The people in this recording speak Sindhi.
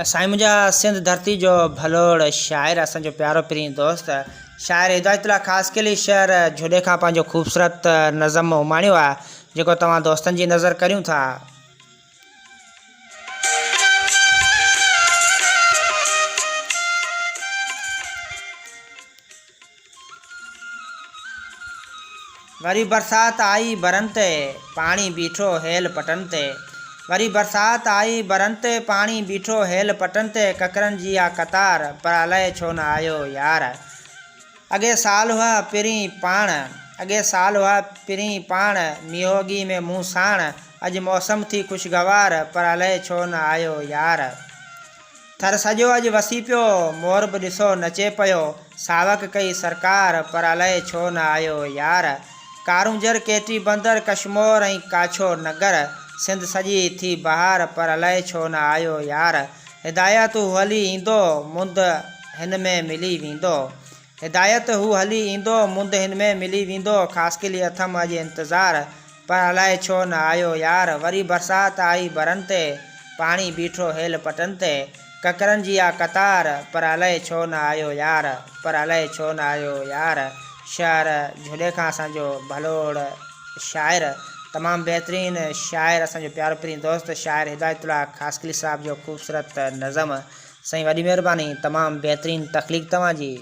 سائين منهنجا سنڌ ڌرتي جو ڀلوڙ شاعر اسان جو پيارو پرين دوست شاعر هدايت الله خاصخيلي شهر جهڏي کان پنهنجو خوبصورت نظم اماڻيو آهي جيڪو توهان دوستن جي نظر ڪريون ٿا. وري برسات آئي برن تي، پاڻي بيٺو هيل پٽن تي. وري برسات آئي برن تي، پاڻي بيٺو هيل پٽن تي. ڪڪرن جي آ قطار، پر الائي ڇو نه آيو يار. اڳي سال هئا پرين پاڻ، اڳي سال هئا پرين پاڻ، مينهوڳي ۾ مون ساڻ. اڄ موسم ٿي خوشگوار، پر الائي ڇو نه آيو يار. ٿر سڄو اڄ وسي پيو، مور به ڏسو نچي پيو، ساوڪ ڪئي سرڪار، پر الائي ڇو نه آيو يار. ڪارونجهر، ڪيٽي بندر، ڪشمور ۽ ڪاڇو نگر، سنڌ سڄي ٿي بهار، پر الائي ڇو نه آيو يار. هدايت هو هلي ايندو، مند هن ۾ ملي ويندو. هدايت هو هلي ايندو، مند هن ۾ ملي ويندو، خاصخيلي اٿم اڄ انتظار، پر الائي ڇو نه آيو يار، وري برسات آئي برن تي، پاڻي بيٺو هيل پٽن تي، ڪڪرن جي آ قطار، پر الائي ڇو نه آيو يار، پر الائي ڇو نه آيو يار، شهر جهڏي کان اسان جو ڀلوڙ شاعر، تمام بهترين شاعر اسان جو پيارو پرين دوست شاعر هدايت الله خاصخيلي صاحب جو خوبصورت نظم، سائين وڏي مهرباني تمام بهترين تخليق توهان جي.